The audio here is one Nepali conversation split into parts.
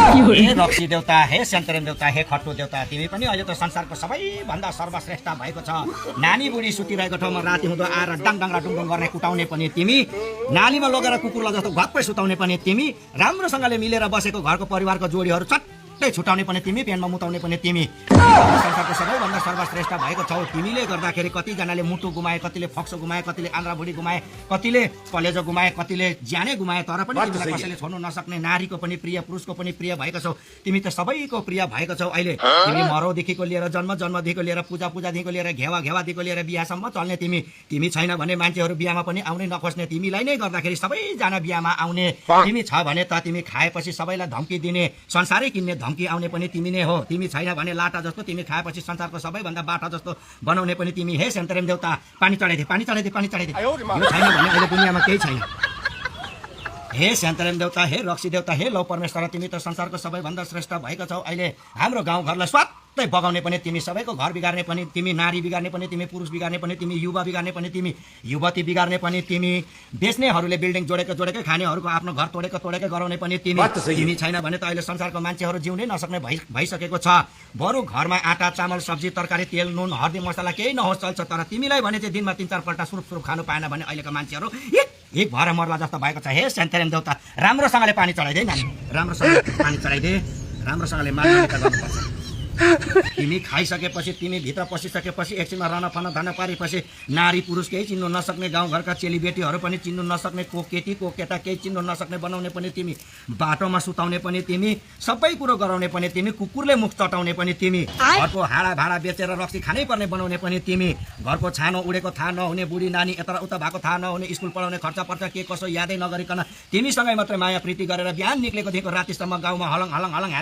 हे रक्सी देउता, हे सेन्तेरेम देउता, हे खट्टु देउता, तिमी पनि अहिले त संसारको सबैभन्दा सर्वश्रेष्ठ भएको छ। नानी बुढी सुतिरहेको ठाउँमा राति हुँदो आएर डाङडाङ र डुङडुङ गर्ने कुटाउने पनि तिमी, नालीमा लगेर कुकुरलाई जस्तो घप्पै सुताउने पनि तिमी, राम्रोसँगले मिलेर बसेको घरको परिवारको जोडीहरू चट्टै छुटाउने पनि तिमी, पेनमा मुताउने पनि तिमी। संसारको सबैभन्दा सर्वश्रेष्ठ भएको छौ। तिमीले गर्दाखेरि कतिजनाले मुटु गुमाए, कतिले फक्सो गुमाए, कतिले आन्द्रा भुँडी गुमाए, कतिले कलेजो गुमाए, कतिले ज्यानै गुमाए, तर पनि तिमीलाई कसैले छोड्नु नसक्ने, नारीको पनि प्रिय, पुरुषको पनि प्रिय भएको छौ। तिमी त सबैको प्रिय भएको छौ। अहिले तिमी मरौदेखिको लिएर जन्मदेखिको लिएर पूजादेखिको लिएर घेवादेखिको लिएर बिहासम्म चल्ने तिमी। तिमी छैन भने मान्छेहरू बिहामा पनि आउनै नखोज्ने, तिमीलाई नै गर्दाखेरि सबैजना बिहामा आउने। तिमी छ भने त तिमी खाएपछि सबैलाई धम्की दिने, संसारै किन्ने धम्की आउने पनि तिमी नै हो। तिमी छैन भने लाटा जस्तो, तिमी खाएपछि संसारको सबैभन्दा बाटा जस्तो बनाउने पनि तिमी। हे सेन्तेरेम देउता, पानी चढाइदे, पानी चढाइदे, पानी चढाइदे। यो छैन भने अहिले दुनियाँमा केही छैन। हे सेन्तेरेम देउता, हे रक्सी देउता, हे लौ परमेश्वर, तिमी त संसारको सबैभन्दा श्रेष्ठ भएको छौ। अहिले हाम्रो गाउँघरलाई स्वात्तै बगाउने पनि तिमी, सबैको घर बिगार्ने पनि तिमी, नारी बिगार्ने पनि तिमी, पुरुष बिगार्ने पनि तिमी, युवा बिगार्ने पनि तिमी, युवती बिगार्ने पनि तिमी, बेच्नेहरूले बिल्डिङ जोडेकै खानेहरूको आफ्नो घर तोडेकै गराउने पनि तिमी। तिमी छैन भने त अहिले संसारको मान्छेहरू जिउनै नसक्ने भइसकेको छ। बरु घरमा आटा चामल सब्जी तरकारी तेल नुन हर्दी मसला केही नहोस् चल्छ, तर तिमीलाई भने चाहिँ दिनमा 3-4 पल्ट सुरुप खानु पाएन भने अहिलेको मान्छेहरू एक भएर मर्ला जस्तो भएको छ। हे सेन्तेरेम देउता, राम्रोसँगले पानी चढाइदे नानी, राम्रोसँगले पानी चढाइदे, राम्रोसँगले मार्ने गर्नुपर्छ। तिमी खाइसकेपछि, तिमी भित्र पसिसकेपछि, एकछिनमा रनफन धन पारेपछि नारी पुरुष केही चिन्नु नसक्ने, गाउँघरका चेलीबेटीहरू पनि चिन्नु नसक्ने, को केटी को केटा केही चिन्नु नसक्ने बनाउने पनि तिमी, बाटोमा सुताउने पनि तिमी, सबै कुरो गराउने पनि तिमी, कुकुरले मुख चटाउने पनि तिमी, घरको हाँडा भाँडा बेचेर रक्सी खानै पर्ने बनाउने पनि तिमी, घरको छानो उडेको थाहा नहुने, बुढी नानी यताउता भएको थाहा नहुने, स्कुल पढाउने खर्च पर्छ के कसो यादै नगरिकन तिमीसँगै मात्रै माया प्रीति गरेर बिहान निक्लेको देखिको रातिसम्म गाउँमा हलङ हलङ हलङ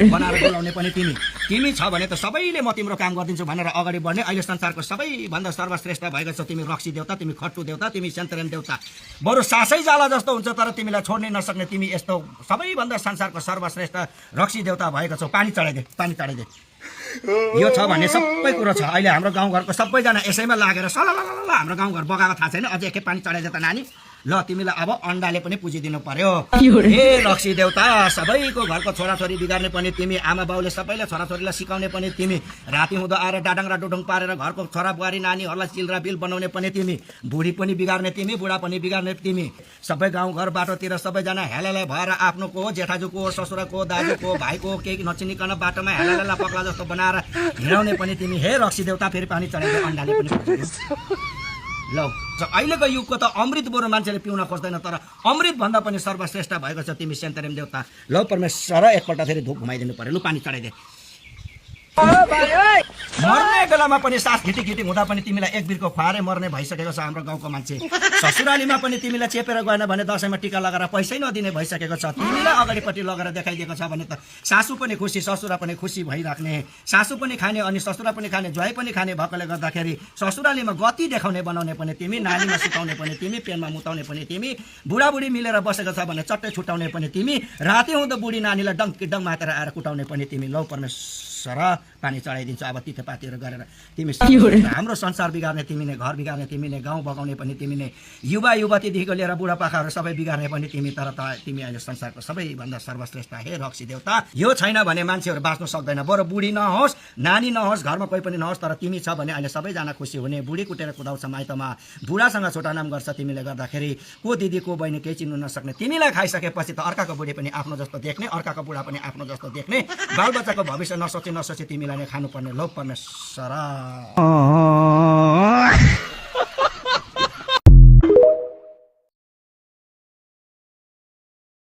बनाएर बोलाउने पनि तिमी छ भने त सबैले म तिम्रो काम गरिदिन्छु भनेर अगाडि बढ्ने। अहिले संसारको सबैभन्दा सर्वश्रेष्ठ भएको छ तिमी, रक्सी देउता, तिमी खट्टु देउता, तिमी सेन्तेरेम देउता। बरु सासै जाला जस्तो हुन्छ तर तिमीलाई छोड्नै नसक्ने तिमी, यस्तो सबैभन्दा संसारको सर्वश्रेष्ठ रक्सी देउता भएको छौ। पानी चढाइदे, पानी चढाइदे। यो छ भने सबै कुरो छ। अहिले हाम्रो गाउँघरको सबैजना यसैमा लागेर सललल हाम्रो गाउँघर बगाएको थाहा छैन, अझै एकखेप पानी चढाइदे त नानी। ल तिमीलाई अब अन्डाले पनि पुजिदिनु पर्यो। हे रक्सी देउता, सबैको घरको छोराछोरी बिगार्ने पनि तिमी, आमा बाउले सबैलाई छोराछोरीलाई सिकाउने पनि तिमी, राति हुँदो आएर डाडङ र डुडुङ पारेर घरको छोरा बुहारी नानीहरूलाई चिल्रा बिल बनाउने पनि तिमी, बुढी पनि बिगार्ने तिमी, बुढा पनि बिगार्ने तिमी, सबै गाउँघर बाटोतिर सबैजना हेलालाई भएर आफ्नोको ससुराको दाजुको भाइको केही नचिनिकन बाटोमा हेलाला पक्ला जस्तो बनाएर हिँडाउने पनि तिमी। हे रक्सी देउता, फेरि पानी चढाइदियो, अन्डाले पनि ल। अहिलेको युगको त अमृत बरु मान्छेले पिउन खोज्दैन, तर अमृत भन्दा पनि सर्वश्रेष्ठ भएको छ तिमी सेन्तेरेम देउता। ल परमेश्वर, एकपल्ट फेरि धुप घुमाइदिनु पर्यो। लु पानी चढाइदे। मर्ने बेलामा पनि सास घिटी हुँदा पनि तिमीलाई एक बिर्को खुवाएरै मर्ने भइसकेको छ हाम्रो गाउँको मान्छे। ससुरालीमा पनि तिमीलाई चेपेर गएन भने दसैँमा टिका लगाएर पैसै नदिने भइसकेको छ। तिमीलाई अगाडिपट्टि लगेर देखाइदिएको छ भने त सासू पनि खुसी, ससुरा पनि खुसी भइराख्ने, सासू पनि खाने अनि ससुरा पनि खाने, ज्वाइँ पनि खाने भएकोले गर्दाखेरि ससुरालीमा गति देखाउने बनाउने पनि तिमी, नानीमा सुताउने पनि तिमी, पेनमा मुताउने पनि तिमी, बुढाबुढी मिलेर बसेको छ भने चट्टै छुटाउने पनि तिमी, राति हुँदो बुढी नानीलाई डङ मातेर आएर कुटाउने पनि तिमी। लौ परमेश्वर, पानी चढाइदिन्छु अब तितेपातीहरू गरेर। तिमी हाम्रो संसार बिगार्ने तिमी नै, घर बिगार्ने तिमी नै, गाउँ बगाउने पनि तिमी नै, युवा युवतीदेखिको लिएर बुढापाकाहरू सबै बिगार्ने पनि तिमी। तर तिमी अहिले संसारको सबैभन्दा सर्वश्रेष्ठ। हे रक्सी देउता, यो छैन भने मान्छेहरू बाँच्नु सक्दैन। बरु बुढी नहोस्, नानी नहोस्, घरमा कोही पनि नहोस्, तर तिमी छ भने अहिले सबैजना खुसी हुने। बुढी कुटेर कुदाउँछ माइतमा, बुढासँग छोटानाम गर्छ तिमीले गर्दाखेरि, को दिदी को बहिनी केही चिन्नु नसक्ने। तिमीलाई खाइसकेपछि त अर्काको बुढी पनि आफ्नो जस्तो देख्ने, अर्काको बुढा पनि आफ्नो जस्तो देख्ने, बालबच्चाको भविष्य नसोची तिमीलाई नै खानुपर्ने। लौ परमेश्वर।